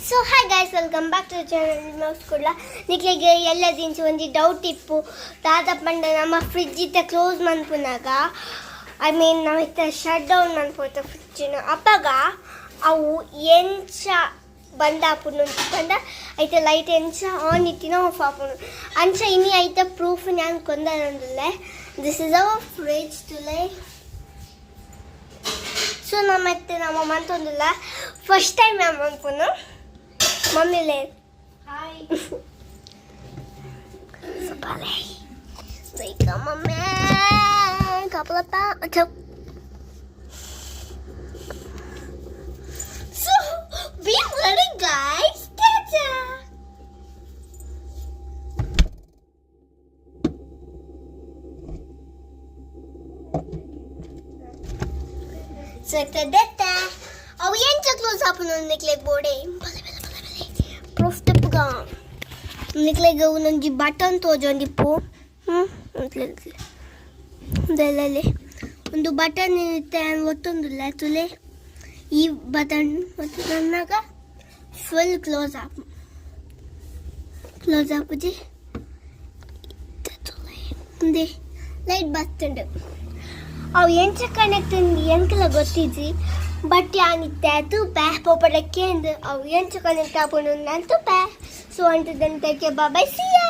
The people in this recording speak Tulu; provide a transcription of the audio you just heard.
So hi guys, welcome back to channel mouse Kudla. ನಿಕ್ಲೆಗ್ ಎಲ್ಲ ದಿಂಚಿ ಒಂಜಿ ಡೌಟ್ ಇಪ್ಪು, ದಾದ ಪಂಡ ನಮ್ಮ ಫ್ರಿಜ್ ಇತ್ತ ಕ್ಲೋಸ್ ಮನ್ಪುನಾಗ, I mean, ನಾವು ಇತ್ತ ಶಟ್ ಡೌನ್ ಮನ್ಪುತ್ತ ಫ್ರಿಜ್ನ, ಅಪಗ ಅವು ಎಂಚ ಬಂದ್ ಆಪುಂಡು ಪಂಡ ಐತ ಲೈಟ್ ಎಂಚ ಆನ್ ಇತ್ತಿನ ಆಫ್ ಆಪುಂಡು ಅಂಚ ಇನಿ ಐತ ಪ್ರೂಫ್ ನಾನು ಕೊಂದನಂದುಲ್ಲೆ. This is our fridge ತುಲೆ. ಸೊ ನಮ್ಮ ಇತ್ತೆ ನಮ್ಮ ಮಂತೊಂದುಲ್ಲ, ಫಸ್ಟ್ ಟೈಮ್ ನಾನು ಮನ್ಪುನು. ಮಮ್ಮಿಲೇ. Hi. So bale. Like, mama, couple of So be ready, guys. Ta-ta. So ತದತ್ತ ಅವು ಎಂಚ ಕ್ಲೋಸ್ ಆಪುನು ನಿಕ್ಲೆಗ್ ಬೋಡೆ. ಬಲೆ ಬಲೆ ಬಲೆ ಬಲೆ, ಪ್ರೂಫ್ ತಿಪ್ಪುಗ. ನಿಕ್ಲೆಗ್ ಒಂದೊಂಜಿ ಬಟನ್ ತೋಜೊಂದಿಪ್ಪು. ಹ್ಞೂ, ಉಂದೆಲ್ಲಲ್ಲಿ ಒಂದು ಬಟನ್ ಇತ್ತೆ ಒತ್ತೊಂದುಲ್ಲ ತುಲೆ. ಈ ಬಟನ್ ಒತ್ತುನಗ ಫುಲ್ ಕ್ಲೋಸ್ ಆಪು, ಕ್ಲೋಸ್ ಆಪುಜಿ. ಉಂದೆ ಲೈಟ್ ಬತ್ತುಂಡು. ಅವು ಎಂಚ ಕನೆಕ್ಟ್ ಎಂಕಲ ಗೊತ್ತಿಜ್ಜಿ, ಬಟ್ ಯಾನ್ ಇತ್ತೆ ತೂಪೆ ಪೋಪಡಕ್ಕೆ ಅವು ಎಂಚ ಕನೆಕ್ಟ್ ಆಪುಂಡು ನಾನು ತೂಪೆ. ಸೊ ಅಂಟದಂತಕ್ಕೆ ಬಾಯ್, ಸಿಯಾ.